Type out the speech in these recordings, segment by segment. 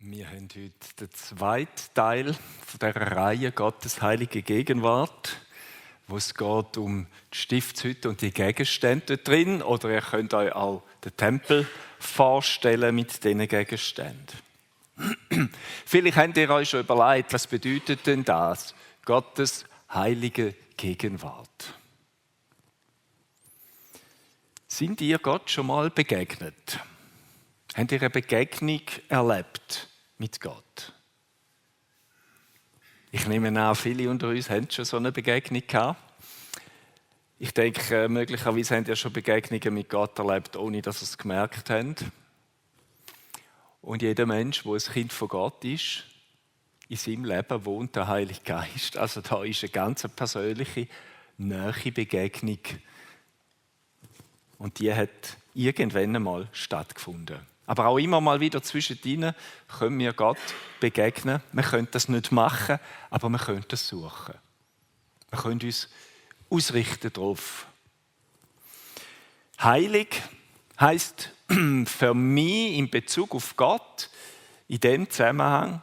Wir haben heute den zweiten Teil von dieser Reihe Gottes heilige Gegenwart, wo es geht um die Stiftshütte und die Gegenstände drin. Oder ihr könnt euch auch den Tempel vorstellen mit diesen Gegenständen. Vielleicht habt ihr euch schon überlegt, was bedeutet denn das? Gottes heilige Gegenwart. Sind ihr Gott schon mal begegnet? Habt ihr eine Begegnung erlebt mit Gott? Ich nehme an, viele unter uns haben schon so eine Begegnung gehabt. Ich denke, möglicherweise habt ihr schon Begegnungen mit Gott erlebt, ohne dass ihr es gemerkt habt. Und jeder Mensch, der ein Kind von Gott ist, in seinem Leben wohnt der Heilige Geist. Also da ist eine ganz persönliche, nahe Begegnung. Und die hat irgendwann einmal stattgefunden. Aber auch immer mal wieder zwischendrin können wir Gott begegnen. Wir können das nicht machen, aber wir können das suchen. Wir können uns ausrichten darauf. Heilig heisst für mich in Bezug auf Gott, in dem Zusammenhang,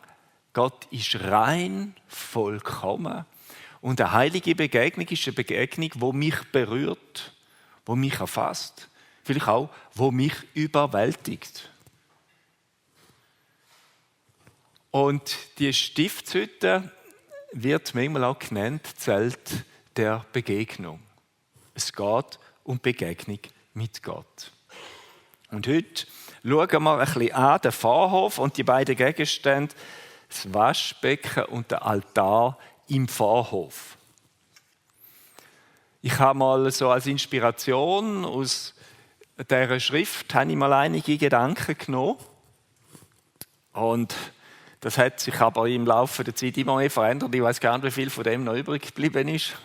Gott ist rein, vollkommen. Und eine heilige Begegnung ist eine Begegnung, die mich berührt, die mich erfasst, vielleicht auch, die mich überwältigt. Und die Stiftshütte wird manchmal auch genannt Zelt der Begegnung. Es geht um Begegnung mit Gott. Und heute schauen wir ein bisschen an den Vorhof und die beiden Gegenstände, das Waschbecken und der Altar im Vorhof. Ich habe mal so als Inspiration aus dieser Schrift habe ich mal einige Gedanken genommen. Und das hat sich aber im Laufe der Zeit immer mehr verändert. Ich weiß gar nicht, wie viel von dem noch übrig geblieben ist.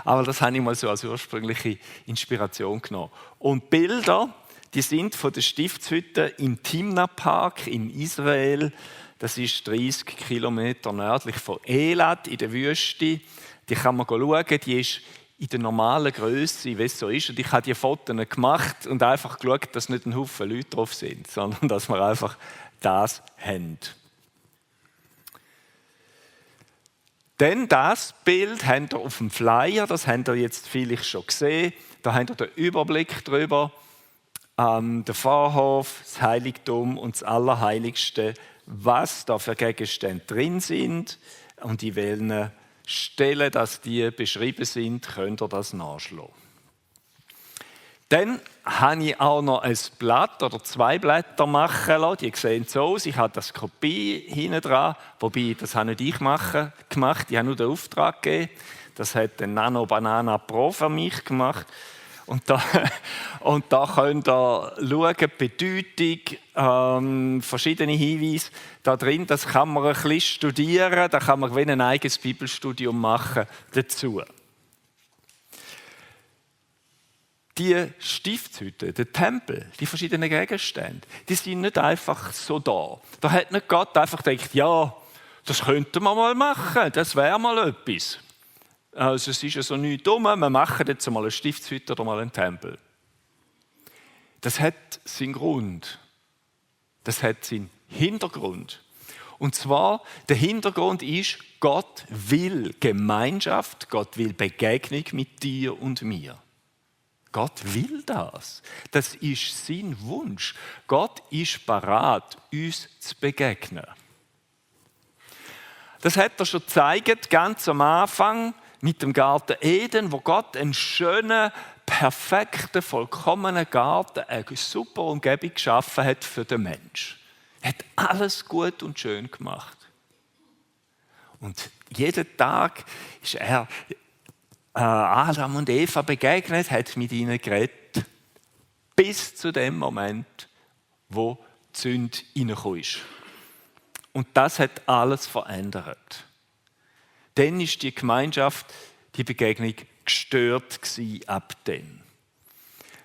Aber das habe ich mal so als ursprüngliche Inspiration genommen. Und Bilder, die sind von der Stiftshütte im Timna-Park in Israel. Das ist 30 Kilometer nördlich von Elat in der Wüste. Die kann man schauen, die ist in der normalen Größe, wie es so ist. Und ich habe die Fotos gemacht und einfach geschaut, dass nicht ein Haufen Leute drauf sind, sondern dass wir einfach das haben. Denn das Bild habt ihr auf dem Flyer, das habt ihr jetzt vielleicht schon gesehen. Da habt ihr den Überblick darüber. Der Vorhof, das Heiligtum und das Allerheiligste, was da für Gegenstände drin sind und in welchen Stellen, dass die beschrieben sind, könnt ihr das nachschlagen. Dann habe ich auch noch ein Blatt oder 2 Blätter machen lassen. Die sehen so aus. Ich habe das Kopie hinten dran, wobei das habe nicht ich gemacht. Ich habe nur den Auftrag gegeben. Das hat der Nano Banana Pro für mich gemacht. Und da könnt ihr schauen, die Bedeutung, verschiedene Hinweise da drin. Das kann man ein bisschen studieren. Da kann man wie ein eigenes Bibelstudium machen dazu. Die Stiftshütte, der Tempel, die verschiedenen Gegenstände, die sind nicht einfach so da. Da hat nicht Gott einfach gedacht, ja, das könnten wir mal machen, das wäre mal etwas. Also es ist ja so nichts dumm, wir machen jetzt mal eine Stiftshütte oder mal einen Tempel. Das hat seinen Grund. Das hat seinen Hintergrund. Und zwar, der Hintergrund ist, Gott will Gemeinschaft, Gott will Begegnung mit dir und mir. Gott will das. Das ist sein Wunsch. Gott ist bereit, uns zu begegnen. Das hat er schon gezeigt, ganz am Anfang mit dem Garten Eden, wo Gott einen schönen, perfekten, vollkommenen Garten, eine super Umgebung geschaffen hat für den Menschen. Er hat alles gut und schön gemacht. Und jeden Tag ist er Adam und Eva begegnet, hat mit ihnen geredet, bis zu dem Moment, wo die Sünde reingekommen ist. Und das hat alles verändert. Dann ist die Gemeinschaft, die Begegnung gestört gewesen ab dann.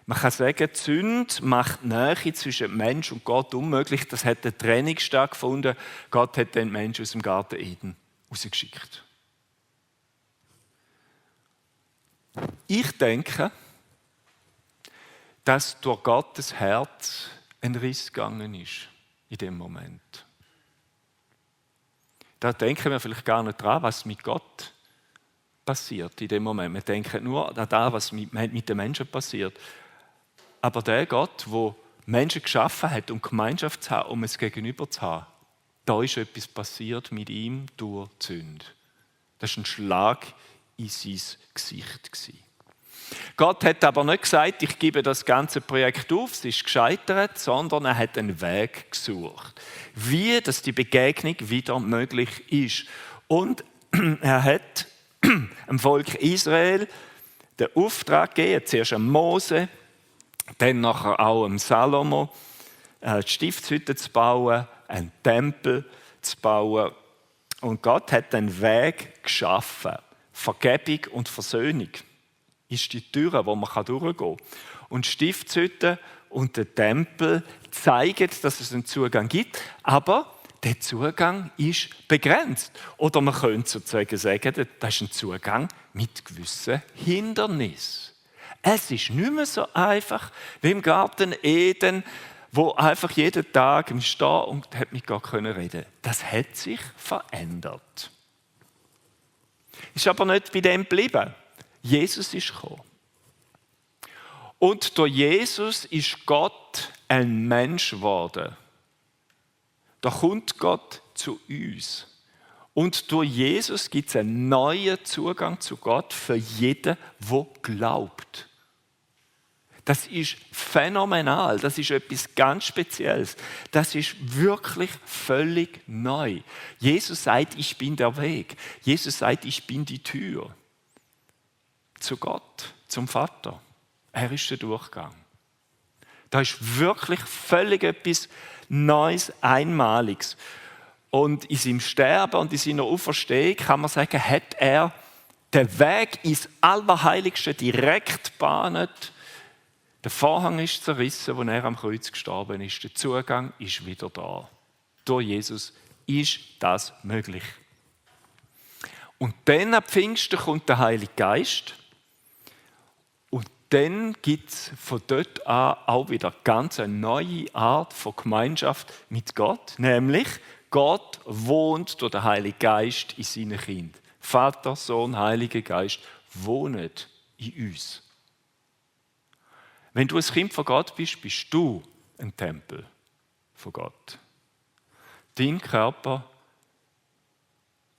Man kann sagen, die Sünde macht die Nähe zwischen Mensch und Gott unmöglich. Das hat eine Trennung stattgefunden. Gott hat den Menschen aus dem Garten Eden rausgeschickt. Ich denke, dass durch Gottes Herz ein Riss gegangen ist in dem Moment. Da denken wir vielleicht gar nicht dran, was mit Gott passiert in dem Moment. Wir denken nur an das, was mit den Menschen passiert. Aber der Gott, der Menschen geschaffen hat, um Gemeinschaft zu haben, um es Gegenüber zu haben, da ist etwas passiert mit ihm durch die Sünde. Das war ein Schlag in sein Gesicht. Gott hat aber nicht gesagt, ich gebe das ganze Projekt auf, es ist gescheitert, sondern er hat einen Weg gesucht, wie dass die Begegnung wieder möglich ist. Und er hat dem Volk Israel den Auftrag gegeben, zuerst an Mose, dann nachher auch am Salomo, die Stiftshütte zu bauen, einen Tempel zu bauen. Und Gott hat einen Weg geschaffen. Vergebung und Versöhnung ist die Tür, wo man durchgehen kann. Und die Stiftshütte und der Tempel zeigen, dass es einen Zugang gibt, aber der Zugang ist begrenzt. Oder man könnte sozusagen sagen, das ist ein Zugang mit gewissen Hindernissen. Es ist nicht mehr so einfach wie im Garten Eden, wo einfach jeden Tag im Stehen und hat mit Gott reden können. Das hat sich verändert. Ist aber nicht bei dem geblieben. Jesus ist gekommen. Und durch Jesus ist Gott ein Mensch geworden. Da kommt Gott zu uns. Und durch Jesus gibt es einen neuen Zugang zu Gott für jeden, der glaubt. Das ist phänomenal, das ist etwas ganz Spezielles. Das ist wirklich völlig neu. Jesus sagt, ich bin der Weg. Jesus sagt, ich bin die Tür zu Gott, zum Vater. Er ist der Durchgang. Da ist wirklich völlig etwas Neues, Einmaliges. Und in seinem Sterben und in seiner Auferstehung kann man sagen, hat er den Weg ins Allerheiligste direkt gebahnt. Der Vorhang ist zerrissen, als er am Kreuz gestorben ist. Der Zugang ist wieder da. Durch Jesus ist das möglich. Und dann am Pfingsten kommt der Heilige Geist. Und dann gibt es von dort an auch wieder ganz eine neue Art von Gemeinschaft mit Gott. Nämlich, Gott wohnt durch den Heiligen Geist in seinen Kindern. Vater, Sohn, Heiliger Geist wohnen in uns. Wenn du ein Kind von Gott bist, bist du ein Tempel von Gott. Dein Körper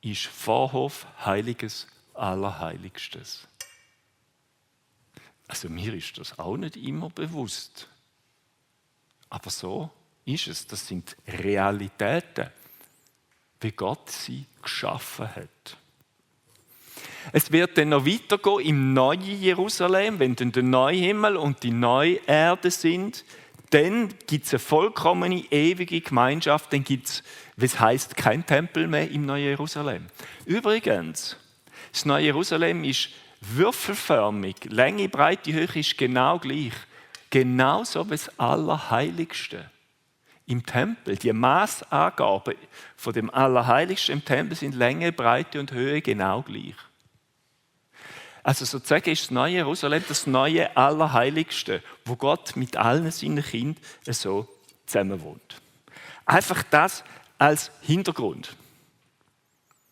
ist Vorhof Heiliges Allerheiligstes. Also mir ist das auch nicht immer bewusst. Aber so ist es. Das sind Realitäten, wie Gott sie geschaffen hat. Es wird dann noch weitergehen im neuen Jerusalem, wenn dann der neue Himmel und die neue Erde sind. Dann gibt es eine vollkommene, ewige Gemeinschaft. Dann gibt es, was heisst, kein Tempel mehr im neuen Jerusalem. Übrigens, das neue Jerusalem ist würfelförmig. Länge, Breite, Höhe ist genau gleich. Genauso wie das Allerheiligste. Im Tempel, die Maßangaben von dem Allerheiligsten im Tempel sind Länge, Breite und Höhe genau gleich. Also sozusagen ist das neue Jerusalem das neue Allerheiligste, wo Gott mit allen seinen Kindern so zusammen wohnt. Einfach das als Hintergrund.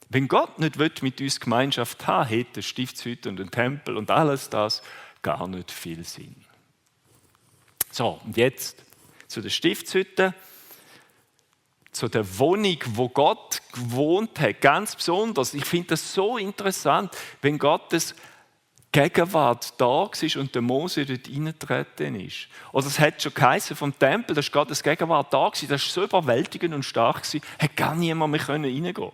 Wenn Gott nicht mit uns Gemeinschaft haben will, hätte eine Stiftshütte und ein Tempel und alles das gar nicht viel Sinn. So, und jetzt zu der Stiftshütte, zu der Wohnung, wo Gott gewohnt hat, ganz besonders. Ich finde das so interessant, wenn Gottes Gegenwart da war und der Mose dort reingetreten ist. Oder es hat schon geheißen vom Tempel, da ist Gottes Gegenwart da gewesen, das war so überwältigend und stark gewesen, hat gar niemand mehr reingehen können.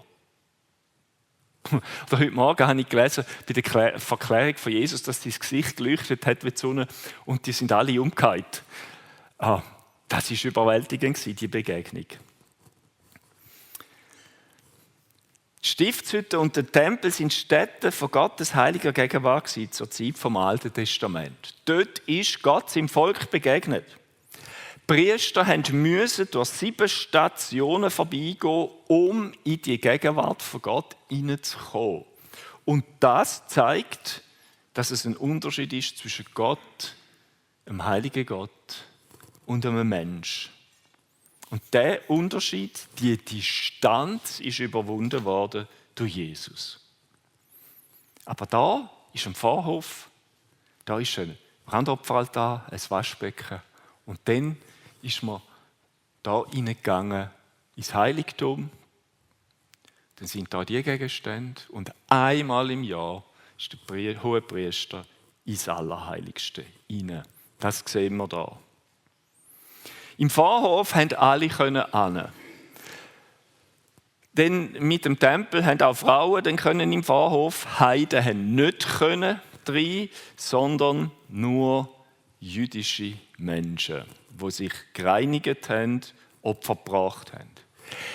Oder heute Morgen habe ich gelesen, bei der Verklärung von Jesus, dass sein Gesicht geleuchtet hat wie die Sonne und die sind alle umgekehrt. Das war überwältigend, die Begegnung. Die Stiftshütte und der Tempel sind Stätten von Gottes heiliger Gegenwart zur Zeit vom Alten Testament. Dort ist Gott seinem Volk begegnet. Die Priester mussten durch 7 Stationen vorbeigehen, um in die Gegenwart von Gott hineinzukommen. Und das zeigt, dass es ein Unterschied ist zwischen Gott, einem heiligen Gott und einem Mensch. Und der Unterschied, die Distanz ist überwunden worden durch Jesus. Aber da ist ein Vorhof, da ist ein Brandopferaltar, ein Waschbecken. Und dann ist man da hineingegangen ins Heiligtum. Dann sind da die Gegenstände. Und einmal im Jahr ist der Hohepriester ins Allerheiligste hinein. Das sehen wir da. Im Vorhof konnten alle hin. Denn mit dem Tempel haben auch Frauen dann können im Vorhof. Heiden haben nicht können rein, sondern nur jüdische Menschen, die sich gereinigt haben, Opfer gebracht haben.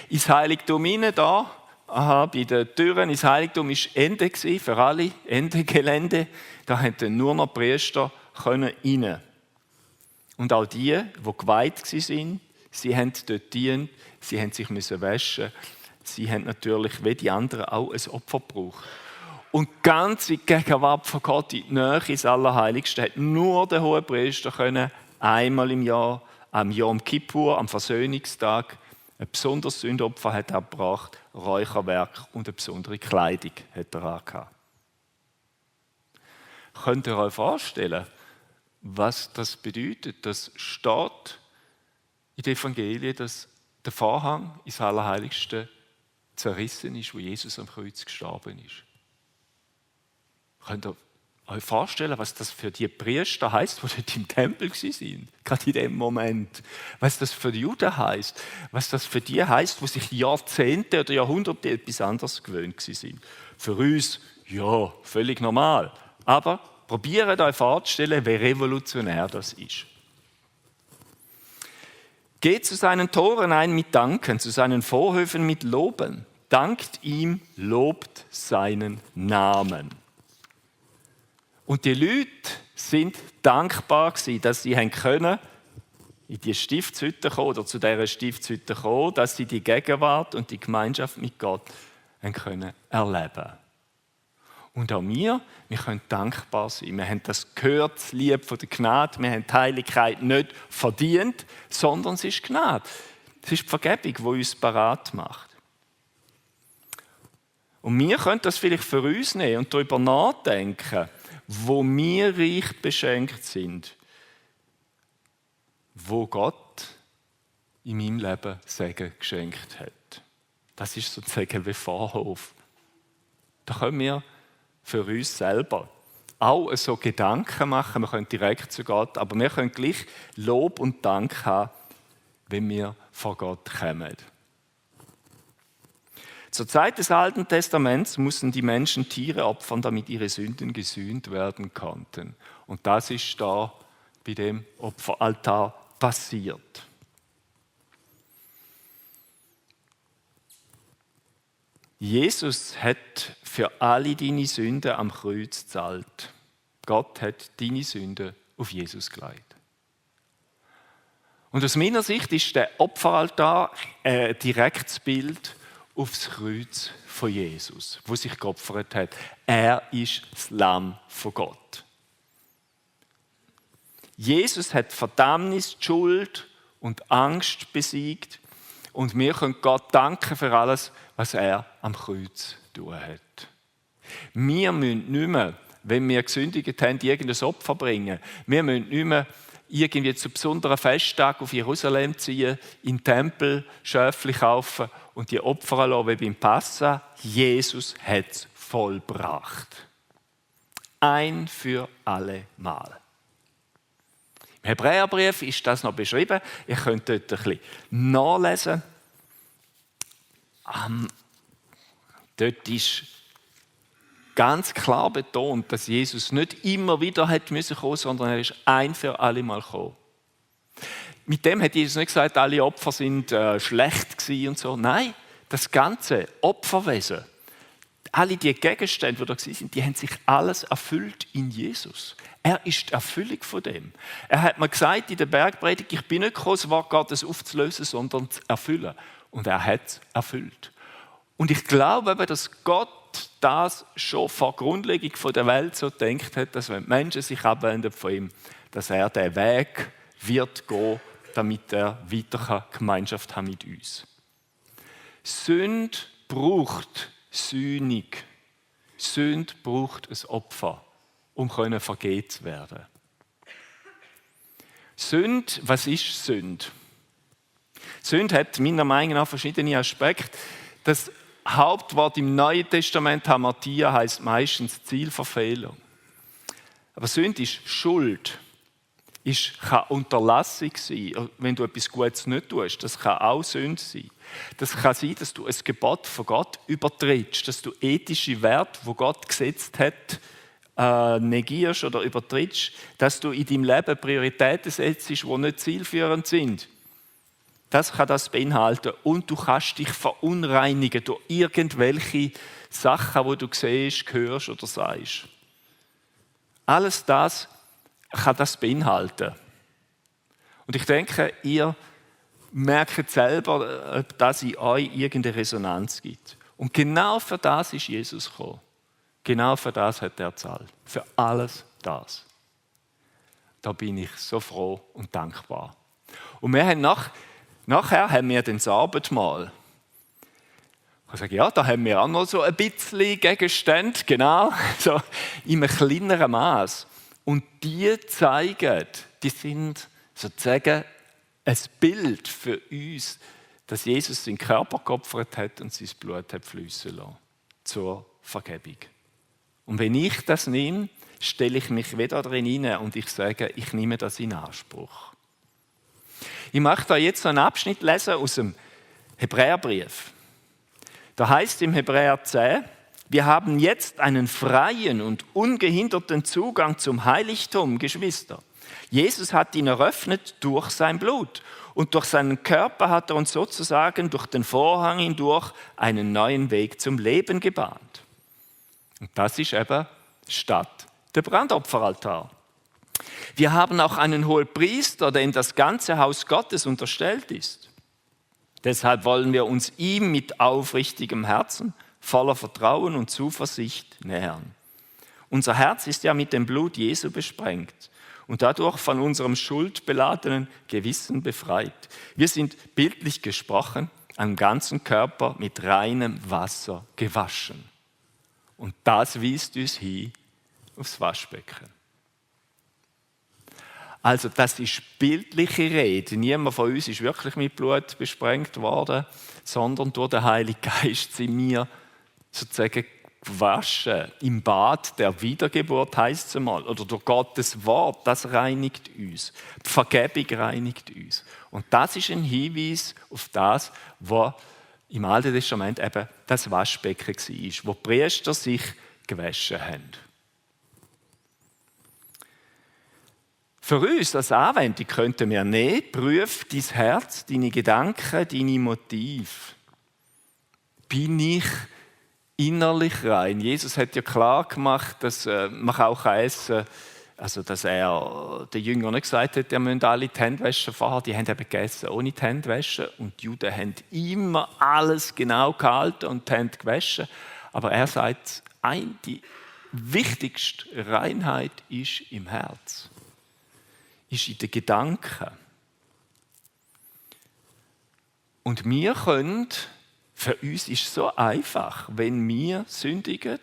Ins Heiligtum hinein da, bei den Türen ins Heiligtum war Ende für alle, Ende Gelände. Da konnten nur noch Priester rein. Und auch die geweiht waren, sie haben dort gedient, sie haben sich waschen. Sie haben natürlich, wie die anderen, auch ein Opfer gebraucht. Und ganz in die Gegenwart von Gott, in die Nähe ins Allerheiligste, hat nur der Hohepriester können, einmal im Jahr, am Yom Kippur, am Versöhnungstag, ein besonderes Sündopfer hat er gebracht, Räucherwerk und eine besondere Kleidung hat er angehabt. Könnt ihr euch vorstellen, was das bedeutet? Das steht in den Evangelien, dass der Vorhang ins Allerheiligste zerrissen ist, wo Jesus am Kreuz gestorben ist. Könnt ihr euch vorstellen, was das für die Priester heisst, die dort im Tempel waren, gerade in dem Moment? Was das für die Juden heisst? Was das für die heisst, die sich Jahrzehnte oder Jahrhunderte etwas anderes gewöhnt waren? Für uns, ja, völlig normal. Aber probiert euch vorzustellen, wie revolutionär das ist. Geht zu seinen Toren ein mit Danken, zu seinen Vorhöfen mit Loben. Dankt ihm, lobt seinen Namen. Und die Leute sind dankbar gewesen, dass sie können in die Stiftshütte kommen oder zu dieser Stiftshütte kommen, dass sie die Gegenwart und die Gemeinschaft mit Gott können erleben. Und auch wir können dankbar sein. Wir haben das gehört, das Lied von der Gnade. Wir haben die Heiligkeit nicht verdient, sondern es ist Gnade. Es ist die Vergebung, die uns parat macht. Und wir können das vielleicht für uns nehmen und darüber nachdenken, wo wir reich beschenkt sind, wo Gott in meinem Leben Segen geschenkt hat. Das ist sozusagen wie Vorhof. Da können wir für uns selber auch so Gedanken machen. Wir können direkt zu Gott, aber wir können gleich Lob und Dank haben, wenn wir vor Gott kommen. Zur Zeit des Alten Testaments mussten die Menschen Tiere opfern, damit ihre Sünden gesühnt werden konnten. Und das ist da bei dem Opferaltar passiert. Jesus hat für alle deine Sünden am Kreuz gezahlt. Gott hat deine Sünden auf Jesus gelegt. Und aus meiner Sicht ist der Opferaltar ein direktes Bild auf das Kreuz von Jesus, wo sich geopfert hat. Er ist das Lamm von Gott. Jesus hat Verdammnis, Schuld und Angst besiegt. Und wir können Gott danken für alles, was er am Kreuz getan hat. Wir müssen nicht mehr, wenn wir gesündigt haben, irgendein Opfer bringen. Wir müssen nicht mehr irgendwie zu besonderen Festtag auf Jerusalem ziehen, in den Tempel Schöfli kaufen und die Opfer lassen, wie beim Passa. Jesus hat es vollbracht. Ein für alle Mal. Im Hebräerbrief ist das noch beschrieben. Ihr könnt dort ein bisschen nachlesen. Dort ist ganz klar betont, dass Jesus nicht immer wieder kommen musste, sondern er ist ein für alle Mal gekommen. Mit dem hat Jesus nicht gesagt, alle Opfer sind schlecht gewesen und so. Nein, das ganze Opferwesen, alle die Gegenstände, die da waren, die haben sich alles erfüllt in Jesus. Er ist die Erfüllung von dem. Er hat mir gesagt in der Bergpredigt, ich bin nicht gekommen, das Wort Gottes aufzulösen, sondern zu erfüllen. Und er hat es erfüllt. Und ich glaube eben, dass Gott das schon vor Grundlegung der Welt so gedacht hat, dass wenn die Menschen sich abwenden von ihm, dass er den Weg wird gehen, damit er weiter Gemeinschaft haben mit uns. Sünde braucht Sühnung. Sünde braucht ein Opfer, um vergeben zu werden. Sünde, was ist Sünde? Sünde hat meiner Meinung nach verschiedene Aspekte. Das Hauptwort im Neuen Testament, Hamartia, heißt meistens Zielverfehlung. Aber Sünde ist Schuld. Kann Unterlassung sein, wenn du etwas Gutes nicht tust. Das kann auch Sünde sein. Das kann sein, dass du ein Gebot von Gott übertrittst, dass du ethische Werte, die Gott gesetzt hat, negierst oder übertrittst, dass du in deinem Leben Prioritäten setzt, die nicht zielführend sind. Das kann das beinhalten. Und du kannst dich verunreinigen durch irgendwelche Sachen, die du siehst, hörst oder sagst. Alles das kann das beinhalten. Und ich denke, ihr merkt selber, ob das in euch irgendeine Resonanz gibt. Und genau für das ist Jesus gekommen. Genau für das hat er gezahlt. Für alles das. Da bin ich so froh und dankbar. Und wir haben nachher haben wir den Abendmahl. Ich sage, ja, da haben wir auch noch so ein bisschen Gegenstände, genau, so in einem kleineren Maß. Und die zeigen, die sind sozusagen ein Bild für uns, dass Jesus seinen Körper geopfert hat und sein Blut hat fließen lassen zur Vergebung. Und wenn ich das nehme, stelle ich mich wieder drin hinein und ich sage, ich nehme das in Anspruch. Ich möchte da jetzt einen Abschnitt lesen aus dem Hebräerbrief. Da heißt im Hebräer 10, wir haben jetzt einen freien und ungehinderten Zugang zum Heiligtum, Geschwister. Jesus hat ihn eröffnet durch sein Blut. Und durch seinen Körper hat er uns sozusagen durch den Vorhang hindurch einen neuen Weg zum Leben gebahnt. Und das ist eben statt der Brandopferaltar. Wir haben auch einen Hohepriester, dem das ganze Haus Gottes unterstellt ist. Deshalb wollen wir uns ihm mit aufrichtigem Herzen, voller Vertrauen und Zuversicht nähern. Unser Herz ist ja mit dem Blut Jesu besprengt und dadurch von unserem schuldbeladenen Gewissen befreit. Wir sind bildlich gesprochen am ganzen Körper mit reinem Wasser gewaschen. Und das weist uns hin aufs Waschbecken. Also das ist bildliche Rede. Niemand von uns ist wirklich mit Blut besprengt worden, sondern durch den Heiligen Geist sind wir sozusagen gewaschen. Im Bad der Wiedergeburt heisst es einmal. Oder durch Gottes Wort, das reinigt uns. Die Vergebung reinigt uns. Und das ist ein Hinweis auf das, was im Alten Testament eben das Waschbecken war, wo die Priester sich gewaschen haben. Für uns als Anwendung könnten wir nehmen, prüf dein Herz, deine Gedanken, deine Motive. Bin ich innerlich rein? Jesus hat ja klar gemacht, dass man auch essen kann, also dass er den Jüngern nicht gesagt hat, ihr müsst alle die Hände waschen vorher. Die haben eben gegessen ohne die Hände waschen. Und die Juden haben immer alles genau gehalten und die Hände gewaschen. Aber er sagt, die wichtigste Reinheit ist im Herz. Ist in den Gedanken. Und wir können, für uns ist es so einfach, wenn wir sündigen,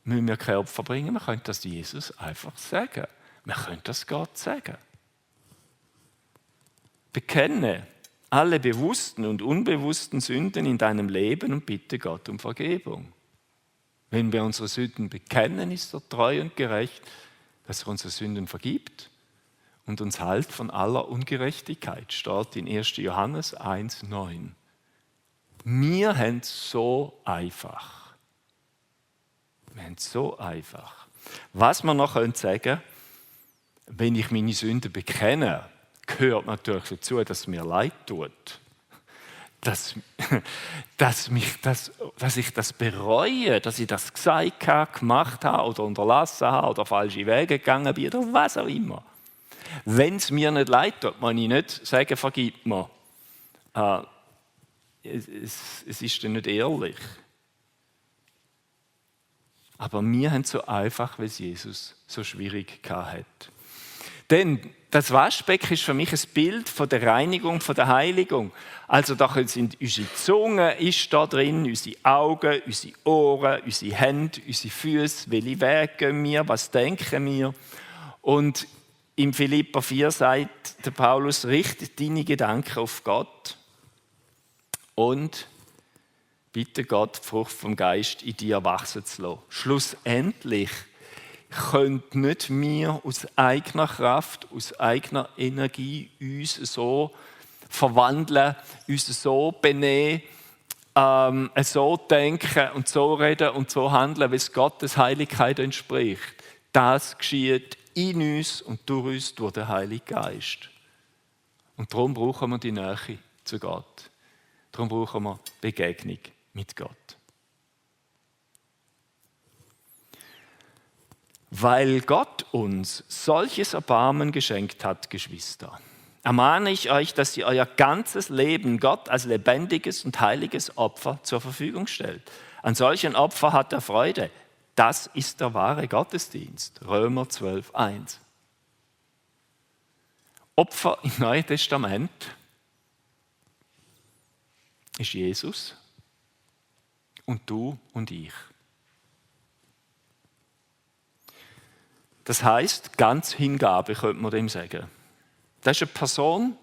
müssen wir kein Opfer bringen, wir können das Jesus einfach sagen. Wir können das Gott sagen. Bekenne alle bewussten und unbewussten Sünden in deinem Leben und bitte Gott um Vergebung. Wenn wir unsere Sünden bekennen, ist er treu und gerecht, dass er unsere Sünden vergibt und uns heilt von aller Ungerechtigkeit, steht in 1. Johannes 1,9. Wir haben es so einfach. Wir haben es so einfach. Was wir noch sagen können, wenn ich meine Sünden bekenne, gehört natürlich dazu, dass es mir leid tut. Dass ich das bereue, dass ich das gesagt habe, gemacht habe oder unterlassen habe oder falsche Wege gegangen bin oder was auch immer. Wenn es mir nicht leid tut, muss ich nicht sagen, vergib mir. Es ist dann nicht ehrlich. Aber wir haben es so einfach, weil es Jesus so schwierig hat. Denn das Waschbecken ist für mich ein Bild von der Reinigung, von der Heiligung. Also da sind unsere Zunge ist da drin, unsere Augen, unsere Ohren, unsere Hände, unsere Füße, welche Wege gehen wir, was denken wir. Und im Philipper 4 sagt der Paulus, richte deine Gedanken auf Gott und bitte Gott, die Frucht vom Geist in dir wachsen zu lassen. Schlussendlich können nicht wir aus eigener Kraft, aus eigener Energie uns so verwandeln, uns so benehmen, so denken und so reden und so handeln, wie es Gottes Heiligkeit entspricht. Das geschieht in uns und durch uns, durch den Heiligen Geist. Und darum brauchen wir die Nähe zu Gott. Darum brauchen wir Begegnung mit Gott. Weil Gott uns solches Erbarmen geschenkt hat, Geschwister, ermahne ich euch, dass ihr euer ganzes Leben Gott als lebendiges und heiliges Opfer zur Verfügung stellt. An solchen Opfer hat er Freude. Das ist der wahre Gottesdienst. Römer 12,1. Opfer im Neuen Testament ist Jesus und du und ich. Das heisst, ganz Hingabe, könnte man dem sagen. Das ist eine Person,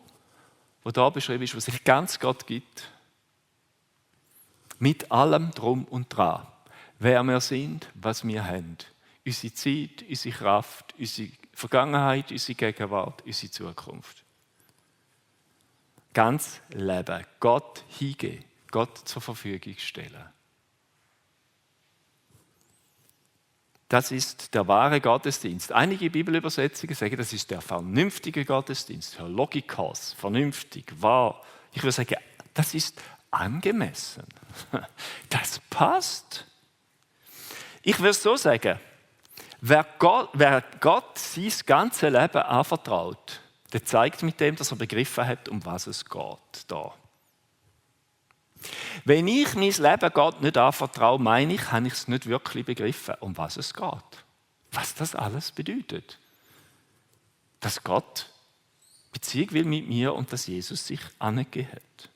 die da beschrieben ist, die sich ganz Gott gibt. Mit allem Drum und Dran. Wer wir sind, was wir haben. Unsere Zeit, unsere Kraft, unsere Vergangenheit, unsere Gegenwart, unsere Zukunft. Ganz Leben, Gott hingeben, Gott zur Verfügung stellen. Das ist der wahre Gottesdienst. Einige Bibelübersetzungen sagen, das ist der vernünftige Gottesdienst. Logikos, vernünftig, wahr. Ich würde sagen, das ist angemessen. Das passt. Ich würde so sagen, wer Gott sein ganzes Leben anvertraut, der zeigt mit dem, dass er begriffen hat, um was es geht da. Wenn ich mein Leben Gott nicht anvertraue, meine ich, habe ich es nicht wirklich begriffen, um was es geht. Was das alles bedeutet. Dass Gott Beziehung will mit mir und dass Jesus sich angegeben hat.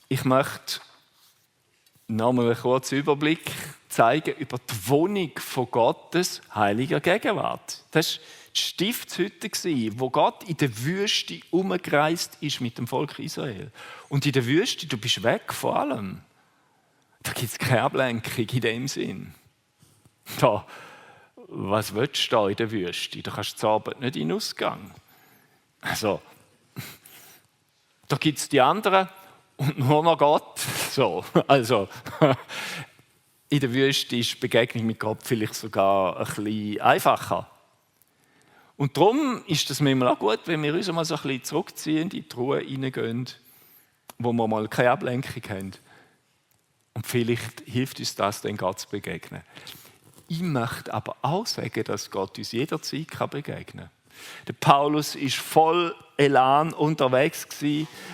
Ich möchte nochmal einen kurzen Überblick zeigen über die Wohnung von Gottes heiliger Gegenwart. Das war die Stiftshütte, wo Gott in der Wüste umgereist ist mit dem Volk Israel. Und in der Wüste, du bist weg von allem. Da gibt es keine Ablenkung in dem Sinn. Da, was willst du da in der Wüste? Da kannst du zur Arbeit nicht in den Ausgang. Also, da gibt es die anderen und nur noch Gott. So, also, in der Wüste ist die Begegnung mit Gott vielleicht sogar ein bisschen einfacher. Und darum ist es manchmal auch gut, wenn wir uns mal so ein bisschen zurückziehen, in die Ruhe hineingehen, wo wir mal keine Ablenkung haben. Und vielleicht hilft uns das, dann Gott zu begegnen. Ich möchte aber auch sagen, dass Gott uns jederzeit begegnen kann. Der Paulus war voll Elan unterwegs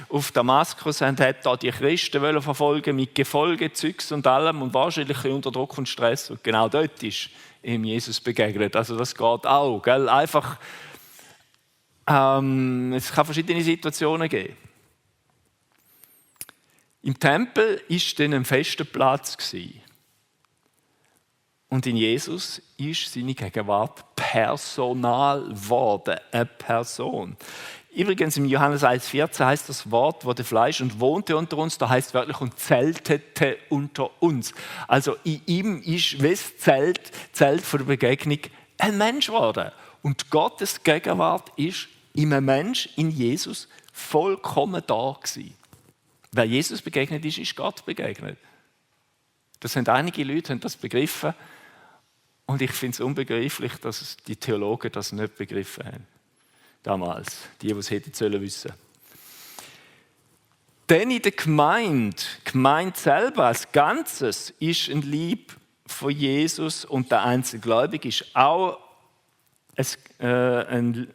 auf Damaskus und hat da die Christen verfolgen mit Gefolge, Zeugs und allem und wahrscheinlich unter Druck und Stress. Und genau dort ist ihm Jesus begegnet. Also das geht auch. Gell? Einfach, es kann verschiedene Situationen geben. Im Tempel war dann ein fester Platz. Und in Jesus ist seine Gegenwart personal geworden, eine Person. Übrigens im Johannes 1,14 heißt das Wort, wurde Fleisch und wohnte unter uns, da heißt wörtlich und zeltete unter uns. Also in ihm ist wie das Zelt von der Begegnung ein Mensch geworden. Und Gottes Gegenwart ist in einem Mensch, in Jesus, vollkommen da gewesen. Wer Jesus begegnet ist, ist Gott begegnet. Das haben einige Leute haben das begriffen. Und ich finde es unbegreiflich, dass die Theologen das nicht begriffen haben. Damals, die es hätten sollen wissen. Denn in der Gemeinde selber als Ganzes ist ein Lieb von Jesus und der Einzelgläubige ist auch ein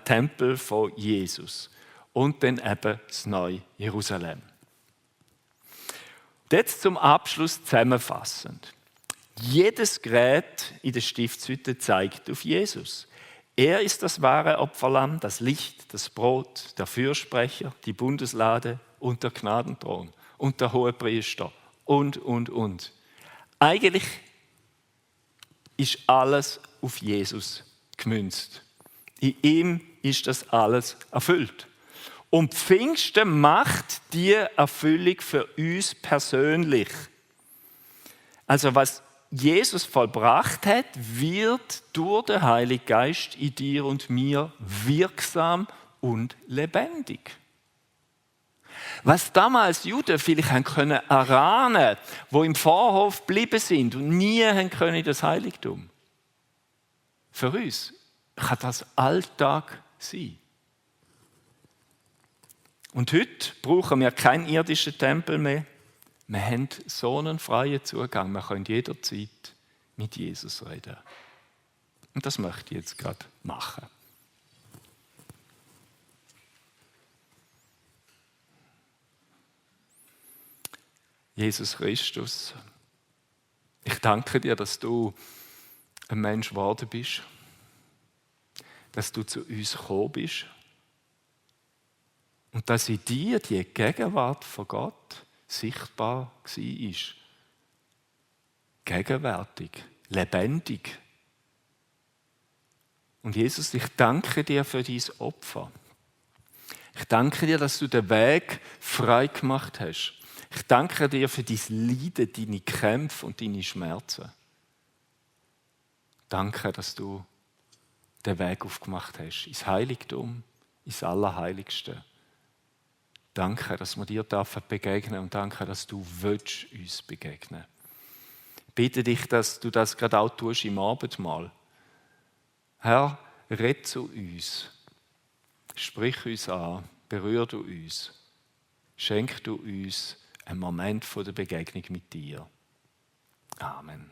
Tempel von Jesus. Und dann eben das neue Jerusalem. Jetzt zum Abschluss zusammenfassend. Jedes Gerät in der Stiftshütte zeigt auf Jesus. Er ist das wahre Opferlamm, das Licht, das Brot, der Fürsprecher, die Bundeslade und der Gnadenthron und der Hohepriester und. Eigentlich ist alles auf Jesus gemünzt. In ihm ist das alles erfüllt. Und Pfingsten macht die Erfüllung für uns persönlich. Also was Jesus vollbracht hat, wird durch den Heiligen Geist in dir und mir wirksam und lebendig. Was damals Juden vielleicht haben können erahnen, wo im Vorhof geblieben sind und nie haben können in das Heiligtum. Für uns kann das Alltag sein. Und heute brauchen wir keinen irdischen Tempel mehr. Wir haben so einen freien Zugang. Wir können jederzeit mit Jesus reden. Und das möchte ich jetzt gerade machen. Jesus Christus, ich danke dir, dass du ein Mensch geworden bist, dass du zu uns gekommen bist und dass in dir die Gegenwart von Gott sichtbar war. Gegenwärtig, lebendig. Und Jesus, ich danke dir für dein Opfer. Ich danke dir, dass du den Weg frei gemacht hast. Ich danke dir für dein Leiden, deine Kämpfe und deine Schmerzen. Danke, dass du den Weg aufgemacht hast, ins Heiligtum, ins Allerheiligste. Danke, dass wir dir begegnen dürfen und danke, dass du uns begegnen willst. Ich bitte dich, dass du das gerade auch tust im Abendmahl. Herr, red zu uns. Sprich uns an, berühr du uns. Schenk du uns einen Moment der Begegnung mit dir. Amen.